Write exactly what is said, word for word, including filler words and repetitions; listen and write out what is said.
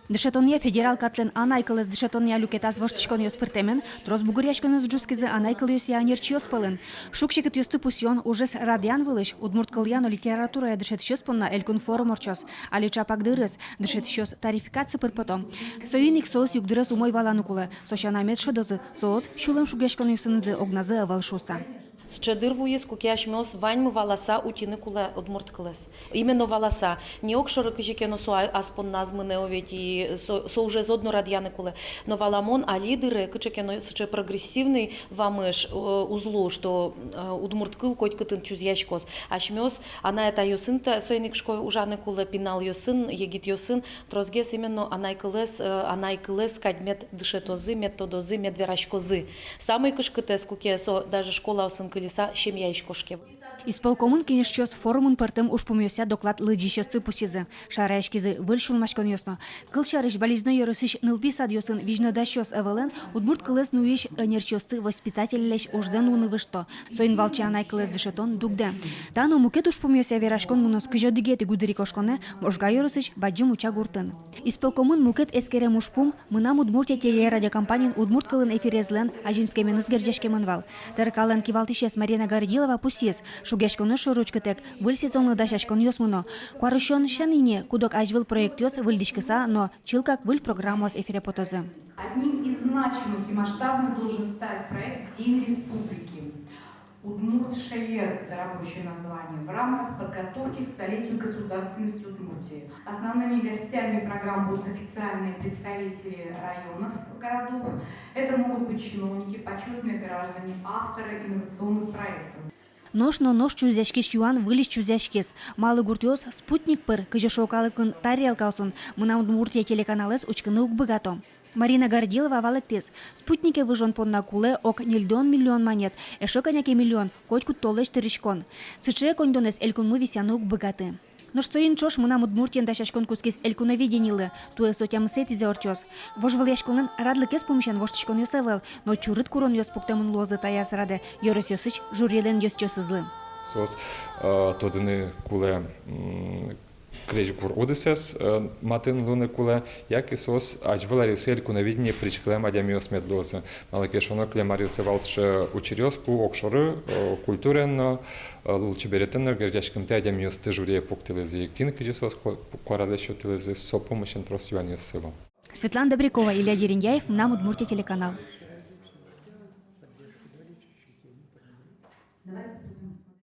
Дышетонъя федерал катлэн анай кылэз дышетонъя люкетаз воштӥськонъёс пыртэмын, трос бугыръяськонъёс ӝутскизы анай кылъёсъя ӧнерчиос пӧлын. Шуг-секытъёсты пусъён, ужез радъян вылысь, удмурт кылъя но литературая дышетӥсьёс понна элькун форум ортчоз. Али чапак дырыз, дышетӥсьёс тарификаци пыр пото. Соин ик соос югдурез умой валаны кулэ, со сяна мед шӧдозы, соос сюлэм шугъяськонъёсынызы огназы ӧвӧл шуыса. Сыӵе дыр вуиз, куке асьмеос ваньмы валаса утьыны кулэ удмурт кылэз. Именно валаса. Не огшоры кызьы ке но со а-, ас понназ мынэ, о ведь, и со, со ужез одно радъяны кулэ. Но валамон, али дыре кыӵе ке но сыӵе прогрессивный вамыш, э, уз лу, что, э, удмурт кыл котькытын чузъяськоз. Асьмеос анай-атайёсын та, соин ик шуко, ужаны кулэ, пиналъёсын, егитъёсын, тросгес именно анай кылэз, э, анай кылэз кадь мед дышетозы, мед тодозы, мед вераськозы. Самой кышкытэз, куке со даже школаосын кылиса семьяысь кошке. Исполкомын кенешчиос форумын пӧртэм ужпумъёсъя доклад лыдӟисьёсты пусйизы, шараяськизы выль сюлмаськонъёс но. Кылсярысь, Балезино ёросысь нылпи садъёсын визьнодасьёс ӧвӧлэн удмурт кылэз нуись ӧнерчиосты воспитательлэсь ужзэ нуыны выжто. Соин валче анай кылэз дышетон дугдэ. Та но мукет ужпумъёсъя вераськон мыноз кызь одӥгетӥ гудырикошконэ Можга ёросысь Бадӟым Уча гуртын. Исполкомын мукет эскерем ужпум — «Мынам Удмуртие» телерадиокомпаниын удмурт кылын эфирезлэн азинскеменыз герӟаськемын вал. ТРК-лэн кивалтӥсез Марина Городилова пусйиз, шугъяськонъёс шоры учкытэк выль сезонлы дасяськонъёс мыно. Куарусёнысен ини куд-ог азьвыл проектъёс выльдӥськыса но чылкак выль программаос эфире потозы. Одним из значимых и масштабных должен стать проект «День республики». «Удмурт Шелер» — это рабочее название, в рамках подготовки к столетию государственности Удмуртии. Основными гостями программы будут официальные представители районов, городов. Это могут быть чиновники, почётные граждане, авторы инновационных проектов. Нош но нош чузъяськись юан выльысь чузъяськиз. Малы гуртъёс «Спутник» пыр, кызьы шуо калыкын тарелкаосын, «Мынам Удмуртие» телеканалэз учкыны уг быгато? Марина Городилова валэктӥз: «Спутнике» выжон понна кулэ ог ньыльдон миллион манет, эшшо кӧня ке миллион — котькуд толэзь тырыськон. Сыӵе коньдонэз элькунмы висъяны уг быгаты. Нош соин ӵош «Мынам Удмуртиен» дасяськон кутскиз Элькуновидениелы, туэ со тямысэтӥзэ ортчоз. Вожвылъяськонлэн радлыкез пумысен воштӥськонъёс ӧвӧл, но чурыт куронъёс пуктэмын луозы таяз радэ ёросъёсысь жюрилэн ёзчиосызлы. Соос, э, тодыны кулэ, м, крезьгур удысэз, э, матын луыны кулэ, яке соос азьвыл аръёсы Элькуновидение пыриськылэм адямиос мед луозы. Малы ке шуоно, кылем аръёсы вал сыӵе учыръёс, ку огшоры, э, культураен но, э, лулчеберетэн но герӟаськымтэ адямиосты жюрие пуктылӥзы. Кин кызьы соос ку-, куаразэс сётылӥзы, со пумысен трос юанъёссы вал. Светлана Добрякова, Илья Дерендяев, «Мынам Удмуртие» телеканал.